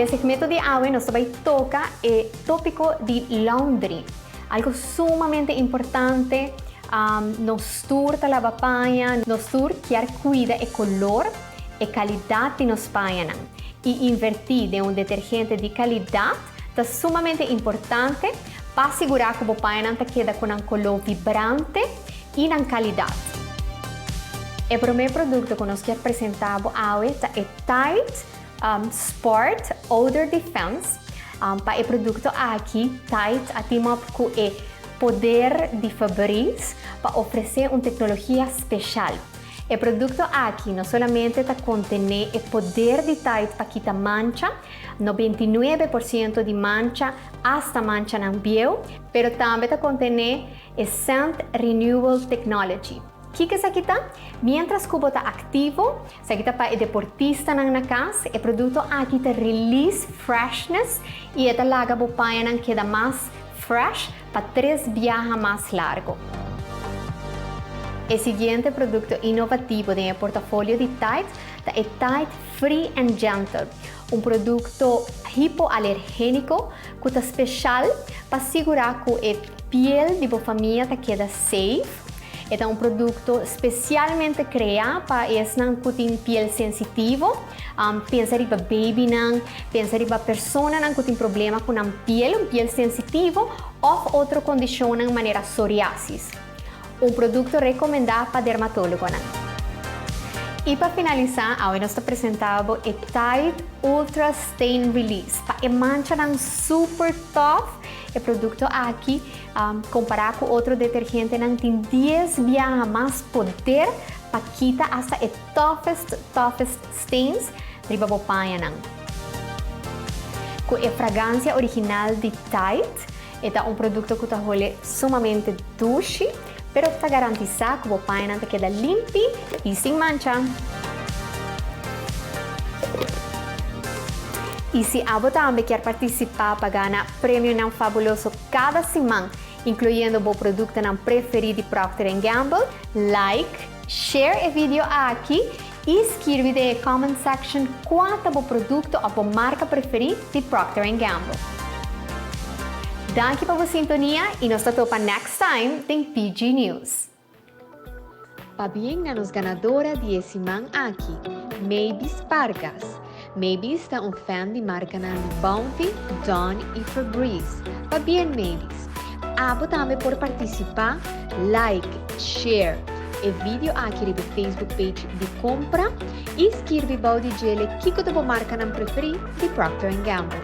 Den e segmento di awe nos ta bai toca e topico di laundry. Algo sumamente importante, nos tur ta laba paña, nos tur kier cuida e color, e calidad di nos pañanan. Y inverti den un detergente di calidad ta sumamente importante pa sigura cu bo pañanan ta keda cu nan color vibrante y nan calidad. E prome producto cu nos kier presenta bo awe ta e Tide Sport Odor Defense. Pa e producto aki Tide a team up cu e poder di Febreze pa ofrece un tecnologia special. E producto aki no solamente ta contene e poder di Tide pa kita mancha, 99% di mancha hasta manchanan bieu, pero tambe ta contene e Scent Renewal Technology. Kiko esaki ta? Mientras cu bo ta activo, esaki ta pa e deportistanan na cas, e producto aki ta release freshness y e ta laga bo pañanan keda mas fresh pa tres biaha mas largo. E siguiente producto innovativo den e portafolio di Tide ta e Tide Free and Gentle, un producto hipoalergenico cu ta special pa sigura cu e piel di bo famia ta keda safe. E ta un producto specialmente crea pa esnan cu tin piel sensitivo. Pensa riba babynan, pensa riba personanan cu tin problema cu nan piel, un piel sensitivo of otro condicionnan manera psoriasis. Un producto recomenda pa dermatologonan. Y pa finalisa, awe nos ta presenta bo e Tide Ultra Stain Release pa e manchanan super tough. E producto aki, compara cu otro detergentenan, tin dies biaha mas poder pa kita hasta e toughest, toughest stains riba bo pañanan. Cu e fragancia original di Tide, e ta un producto cu ta hole sumamente dushi, pero ta garantisa cu bo pañanan ta keda limpi y sin mancha. Y si abo tambe kier participa pa gana premionan fabuloso cada siman, incluyendo bo productonan preferi di Procter and Gamble, like, share e video aki y skirbi den e comment section cua ta bo producto of bo marca preferi di Procter and Gamble. Danki pa bo sintonia y nos ta topa next time den PG News. Pabien na nos ganadora di e siman aki, Maybis Pargas. Maybis ta un fan di markanan di Bounty, Dawn i Febreze. Pabien Maybis! Abo tambe por partisipá, like, share e video aki riba e Facebook page di Compra i skirbi bou di djele kiko ta bo markanan preferí di Procter and Gamble.